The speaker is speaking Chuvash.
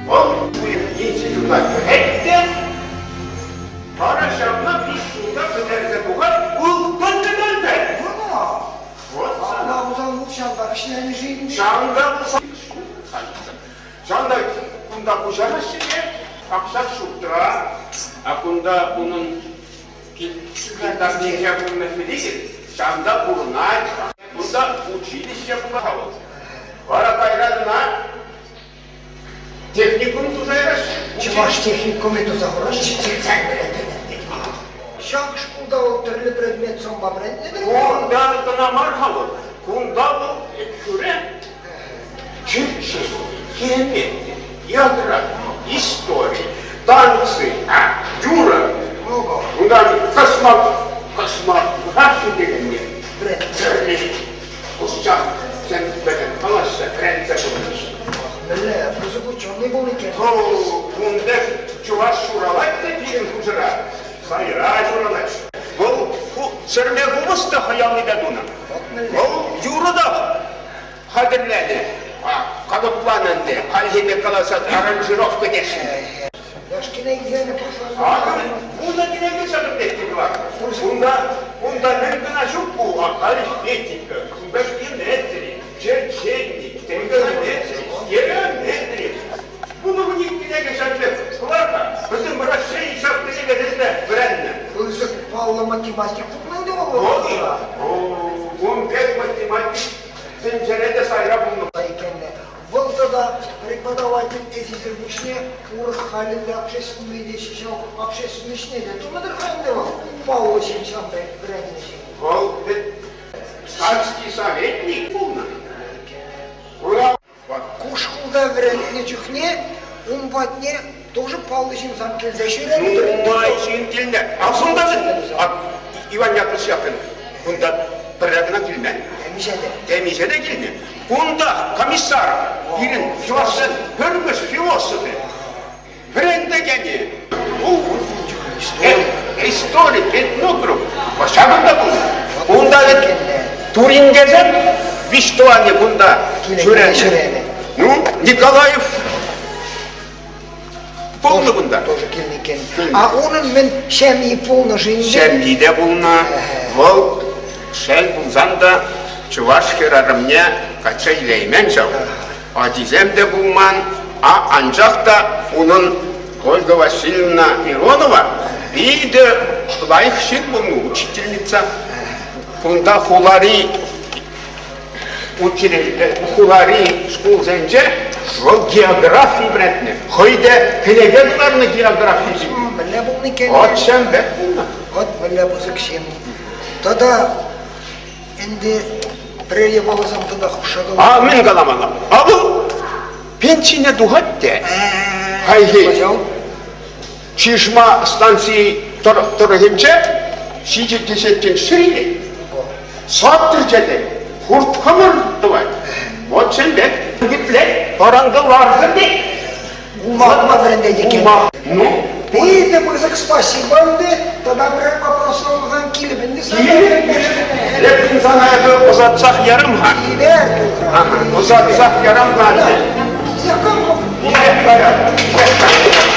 Вӑл института кӗрет те вара ҫавна виҫ ҫулта пӗтерсе тухать, ылтӑн медальпе. Вот Ҫавна пулсан ҫавӑнпа ӗҫленӗ-ши? Ҫавӑнта пулсан ҫавӑнта кунта куҫараҫҫӗ те аксак ҫуртра, а кунта унӑн кил-картинче пурӑннӑ Филипп ҫавӑнта пурӑнать. Кунта училище пулать вӑл. Вара кайран ӑна техникум туса яраҫҫӗ. Чӑваш техникумӗ туса хураҫҫӗ. Ҫак шкулта вӑл тӗрлӗ предметсемпе вӗрентнӗ-тӗр? Кунта кӑна мар-ха вӑл. Кунта вӑл Ӗпхӳре черчени, геометри, географи, истори, танцы, юрӑ. Унтан космографи текенни тӗрлӗ ӑсчах пӗтӗм калаҫса вӗрентсе пурӑнӗҫ. Мӗнле пысӑк ученӑй пулнӑ иккен. Кун пек чӑваш ҫуралать те пирӗн хушӑра, сайра ҫуралать. Вӑл сӗрме купӑс та хӑялнипе тунӑ. Вӑл юрӑ та хатӗрленӗ. Калӑпланӑ ӗнтӗ, хальхи пек каласан аранжировка теҫҫӗ. Яшкине илсен пӑхсан. Акӑ вунӑ кӗнеке ҫакӑн пек кӑларнӑ. Кунта, кунта мӗн кӑна ҫук ку, арифметика, кунта геометри, черчени, тригонометри, геометри. Вунӑ кӗнеке ҫак пек кӑларнӑ. Пӗтӗм Раҫҫей ҫак кӗнекесемпе вӗреннӗ. Пысӑк паллӑ математик пулнӑ ӗнтӗ вӑл. Ун пек математик тӗнчере те сайра пулнӑ. Иккенне. Вӑл тата преподаватель ӗҫӗсӗр пуҫне урӑх халӗллӗ общественнӑй те ҫав общественнӑй ӗҫне те тунӑ-тӑр-ха ӗнтӗ вӑл. Паллӑ ҫын ҫав пек вӗреннӗ ҫын. Вӑл статский советник пулнӑ. Ку шкулта вӗреннӗ чухне ун патне тоже паллӑ ҫынсем килсе ҫӳренӗ. Нумай ҫын килнӗ. А кунта Иван Яковлевич Яковлев кунта пӗрре кӑна килмен. Темиҫе те. Темиҫе те килнӗ. Кунта комиссар пирӗн чӑвашсен пӗрмӗш философӗ. Вӗрентекенӗ. Историк, этнограф. Ҫакӑнта пулнӑ. Кунта вӗт Туринкесем виҫ тӑванӗ кунта ҫӳренӗ. Ну, Николаев пулнӑ кунта. Тоже килнӗ иккен. А унӑн мӗн ҫемйи пулнӑ-ши? Ҫемйи те пулнӑ. Вӑл шел пулсан та чӑваш хӗрарӑмне качча илеймен ҫав. Ачисем те пулман, а анчах та унӑн Ольга Васильевна Миронова питӗ лайӑх ҫын пулнӑ, учительница. Кунта хулари хулари шкулсенче вӑл географи вӗрентнӗ. Хӑй те кӗнеке кӑларнӑ географи. Мӗнле пулнӑ иккен? Вӑт ҫав пек пулнӑ. Вӑт мӗнле пысӑк ҫын. Тата Ӗнтӗ пӗрер япаласем тата хушса калама. А мӗн каламалла? А вӑл пенсине тухать те. Хайхи Чишма станци тӑрӑхӗнче ҫичӗ теҫеттен ҫӗр илет. Сад тӗрчетет, хурт-хӑмӑр тӑвать. Вот ҫын пек епле паранкӑ лартӑр пек. Улма вӗрентет иккен. Ну, Питӗ пысӑк спасибо ӗнтӗ. Тата пӗрер вопрос пулсан килӗп ӗнтӗ сана. Эпӗ сана эпӗ ӑсатсах ярам-ха. Килер. Ӑсатсах ярам-ха. Килсех кам-ха? Килех каять.